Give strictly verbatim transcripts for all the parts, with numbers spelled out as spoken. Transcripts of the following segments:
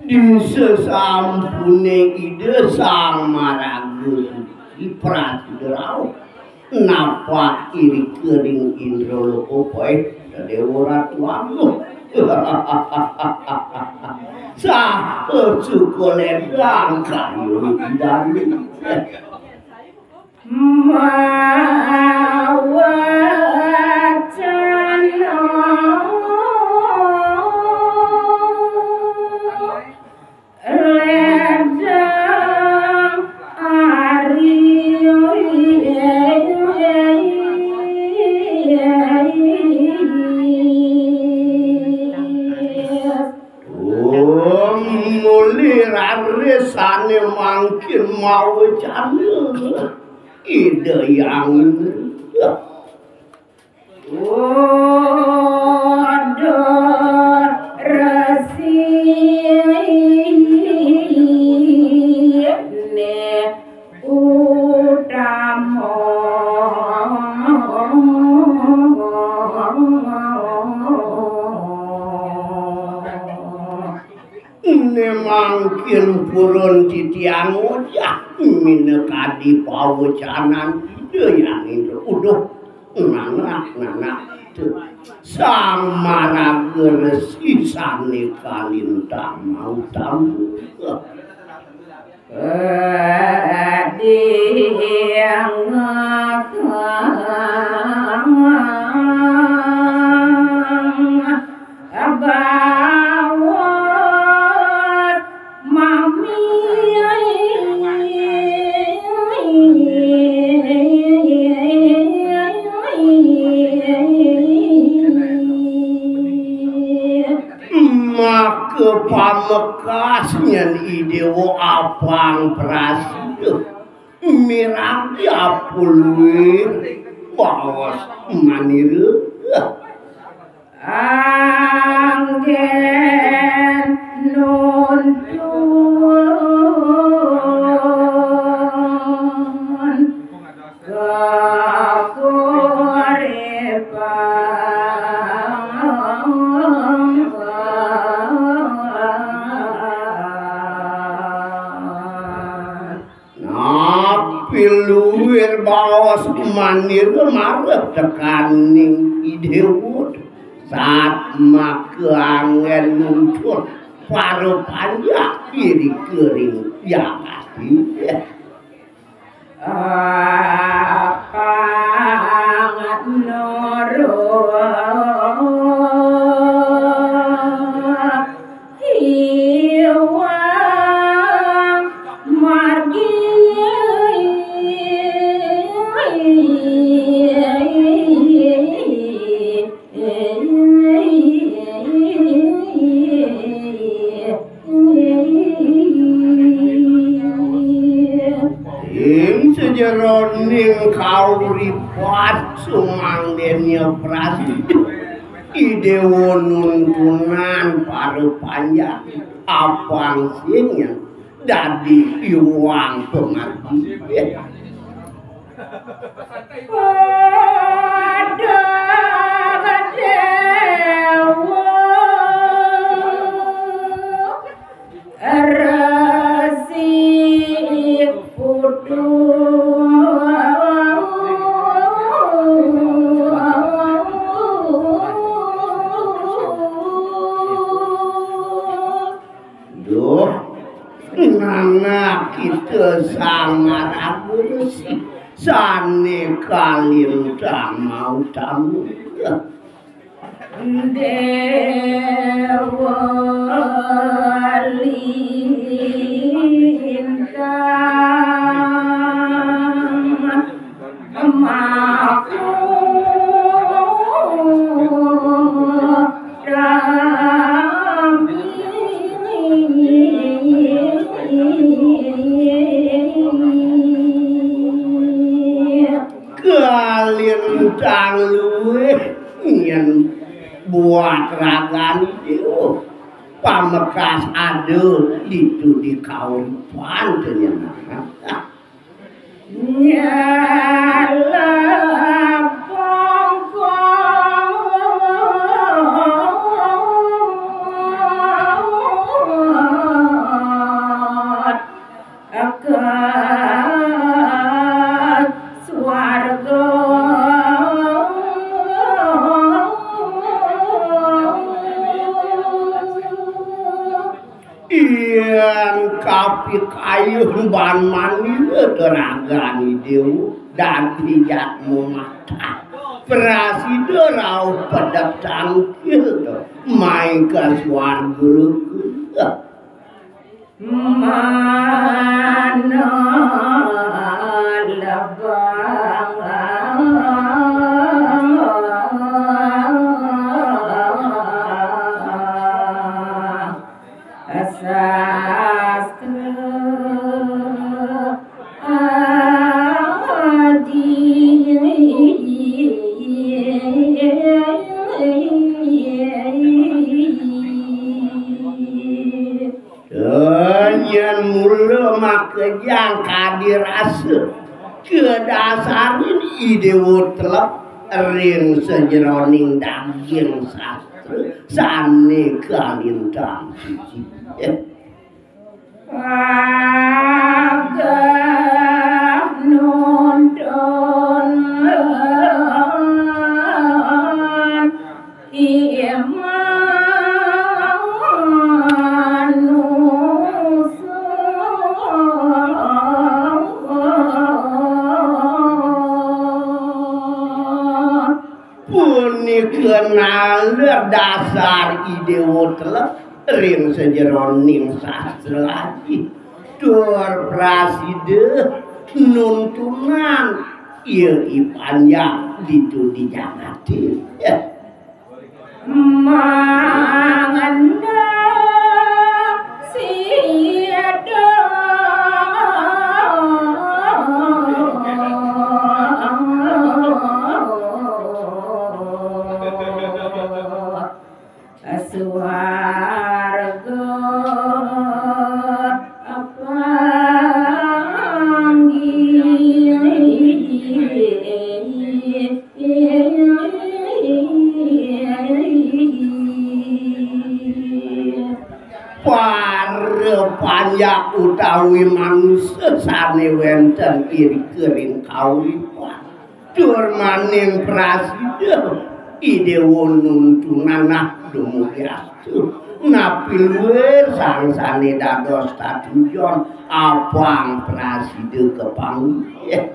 Di sesampune Ida Sang Maraga Suci prasida rauh, napak irika ring Indraloka paih Dewa Ratu Agung. Saha suka ledang kayun Ida. Mawacana ledang ari. Om muli raris sane mangkin mawacana Ida Hyang Indra. Uduh Resi ne utama. Ine mangkin purun titiang ngojah minakadi pawecanan Ida Hyang Indra. Uduh, nanak, nanak, tuh. Sang Maraga Resi sane kalintang mautama. Maka pamekas nyen I Dewa apang prasida miragi apa luir baos manira. Anggen nuntun kakuripan. Napi luir baos manira marep tekaning I Dewa. Satmaka anggen nuntun para panjak irika ring jagate. Apang nurut iwang margi. Ing sajeroning kauripan sumangdene prasida, I Dewa nuntunan para panjak apang sing dadi iwang pamargi. Pada Dewa Resi Putu. Duh, nanak kita Sang Maraga Resi sane kalintang mautama. Dewa Lintang. Kalintang luwih yen buat ragane dhewe. Pamekas ada ditu di kauripan tenyenangan. Nyala pongkot ka swarga. Yen kapikayun ban manira teragani dewa, dadi jatmu matah. Prasida rauh pedek tangkil to, mai ka swarga loka. Mana lebang sastra adi. Yen mula makejang kadi rasa kedasarin idewa telep ring sajeroning daging sastra sane kalintang suci. Pageh nuntun iman manusa. Punika naler dasar idewa telep ring sajeroning sastra aji. Tur prasida nuntunan ya i panjak ditu di jagate. Ya. Mangandang sida swarga panggih. Para panjak utawi manusa sane wenten irika ring kauripan. Tur maning prasida idewa nuntunan nah dumugi astu. Napi luir sang sane dados tatujon apang prasida kapanggih.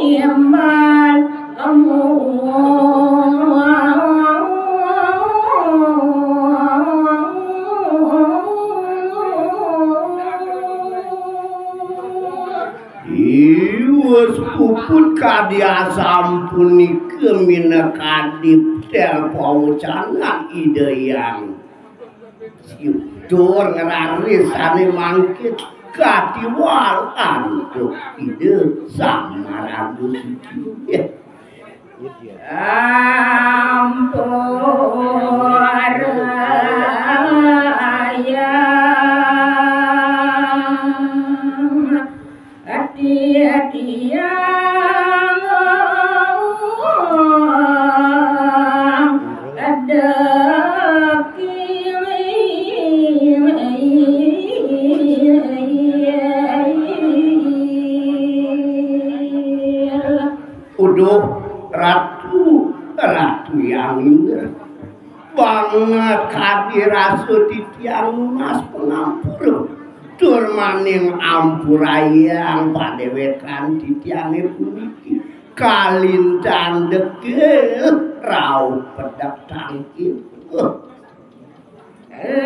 Nimbal iwes puput kadi asampunika minakadi tel pawacanan Ida Hyang Tur ngrarisane mangkin katiwal antuk Ida Sang Maraga Suci. Ampura yang Ati-atiang ada kiri. Uduh Ratu, Ratu Hyang Indra. Banget kadi rasa titiang nunas pangampura. Tur maning ampurayang padewekan titiange puniki. Kalintang degil rauh pedek tangkil.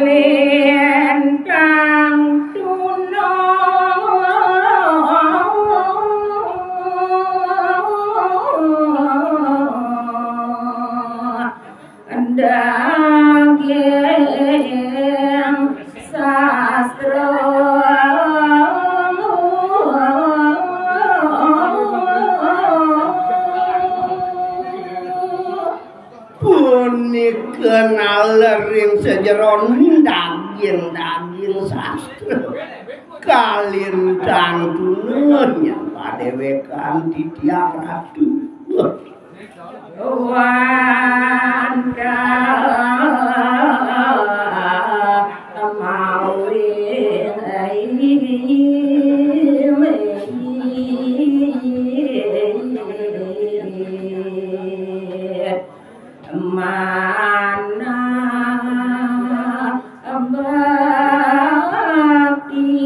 Lintang tunung daging sastra. Punika nalering sajeroning daging-daging sastra. Kalintang tunun yang padéwékan titiang ratu. Wantah mawi manah bakti.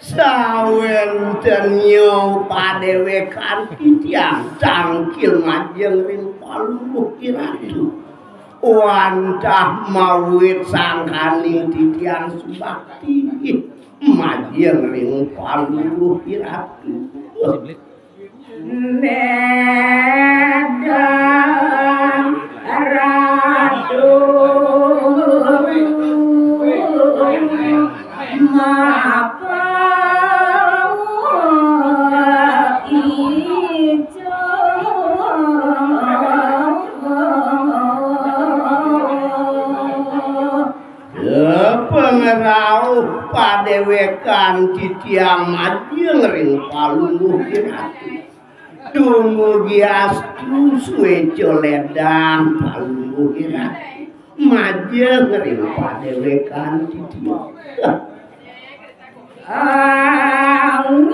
Sawénténnya padéwékan titiang tangkil majeng ring Palungguh Iratu. Wantah mawit sangkaning titiang subakti majeng ring Palungguh Iratu. Nedang ratu mapa ijo. Pangrauh padéwékan titiang majeng ring Palungguh Iratu. Dumugi astu suéca ledang Palungguh Iratu. Majeng ring padéwékan titiang. Angin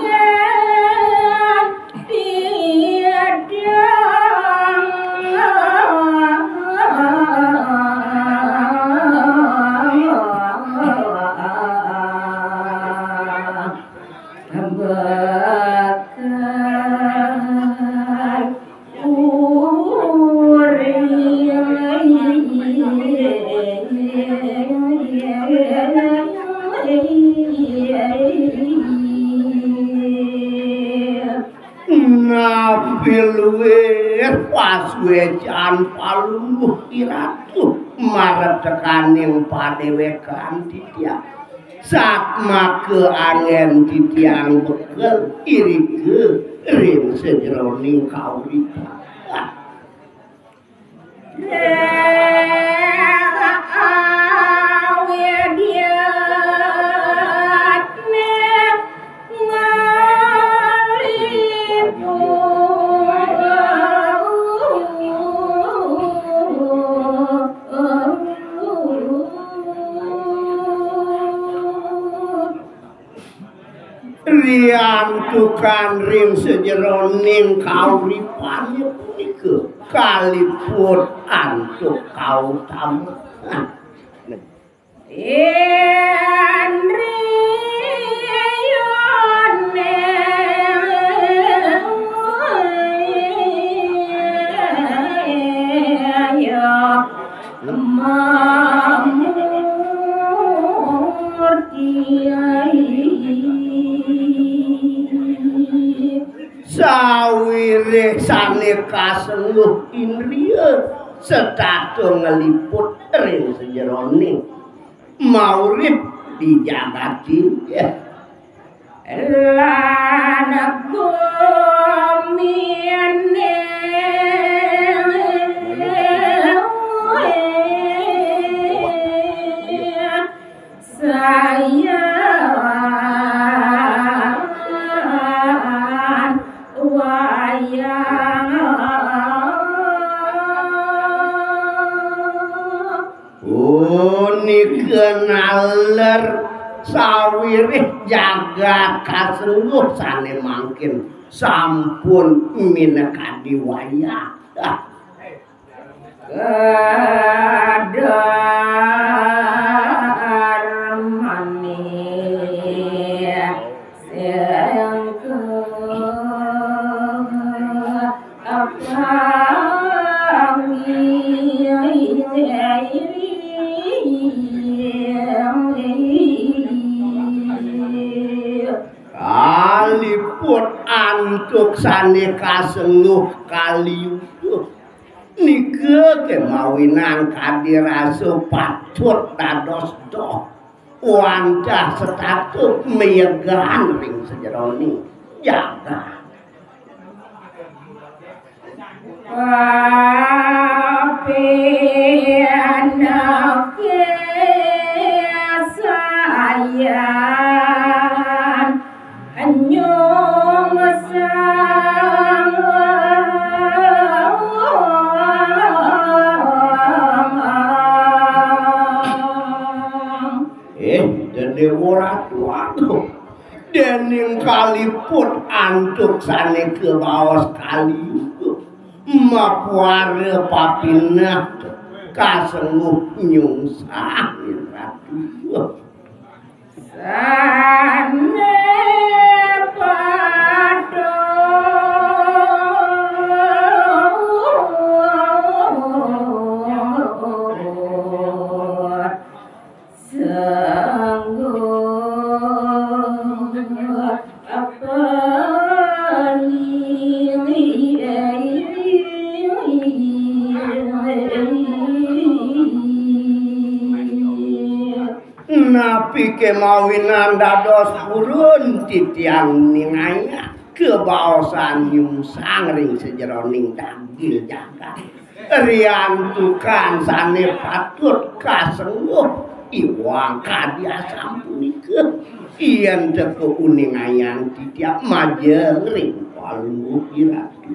tiadang bakal Napi luih pasuécan Palungguh Iratu maretekaning padéwékan titiang. Satmaka anggén titiang bekel irika ring sajeroning kauripan. Riantukan ring sajeroning kauripané punika kaliput antuk kautamaan. Indriyané ya mamurti. Sawiréh sané kasengguh indriya setata ngliput ring sajeroning maurip di jagaté. Lan guminé sayan wayang. Punika naler sawiréh jagat kasengguh sané mangkin sampun minakadi wayah. Kadang Antuk sané kasengguh kaliyuga. Nika kemawinan kadi rasa patut dados doh. Wantah setata meyegan ring sajeroning jagat. Papinak sayan nyungsang. Eh, Déwa Ratu Agung. Déning kaliput antuk sané kabaos kaliyuga. Mapuara Papinak kasengguh nyungsang, Ratu. Sané patut sengguh apa ni? Napi kemawinan dados purun titiang ningayang kabaosan nyungsang ring sajeroning daging jagat. Riantukan sané patut kasengguh iwang kadi asapunika. Yén teka uningayang titiang majeng ring Palungguh Iratu.